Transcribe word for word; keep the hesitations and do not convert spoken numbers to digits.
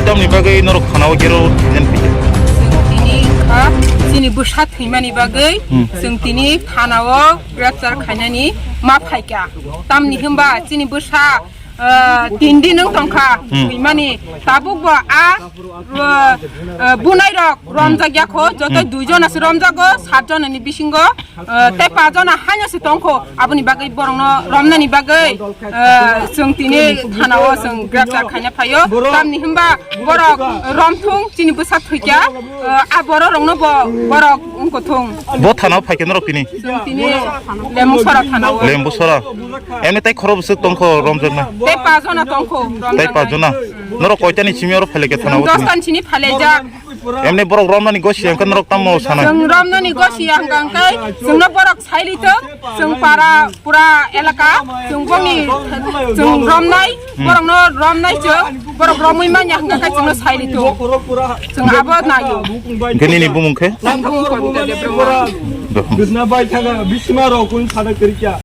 Tamni bagwi norok thanao gero N P K? Chwng tini wngkha chini bwsa thwimani bagwi Hmm. chwng tini thanao grabchar khainani ma phaikha. Tamni hwnba chini bwsa, ah, tin din wng tongkha Hmm. thwimani. Tabuk bo a, ah, ah, bunai rok romjak ya kho, joto Hmm. dui jona se romjago, sat jona ni bisingo, ah, tei pa jona haino se tongkho. Aboni bagwi borokno romnani bagwi, ah, chwng tini thanao chwng grabchar khaina phaio. Tamni hwnba borok romthung chini bwsa thwikha, ah, a borok rokno bo borok wngkha thung. Bo thanao phaikhe norok tini? Chwng tini Lembusora thanao. Lembusora. Emni tai khorok bwswk tongkho romjaknai? Tei pa jona tongkho romjaknai. Tei pa jona. Norok koitani simi oro phailai khe thanao tini? Dostani sini phailai jak. Emni borok romnani gosi hwnkhe norok tamo sanai? Chwng romnani gosi hwnkha hwnkhe chwngno borok sailito, chwng para pura elaka, chwng bongni chwng romnai, Hmm. borokno romnai chwng, borok romwi manya hwnkha hwnkhe chwngno sailito. Chwng abo naio. Hwnkhe nini bumung khe? Ang bumung Kobita Debbarma. Gana bai thaga bisima rok kun sada kerikya.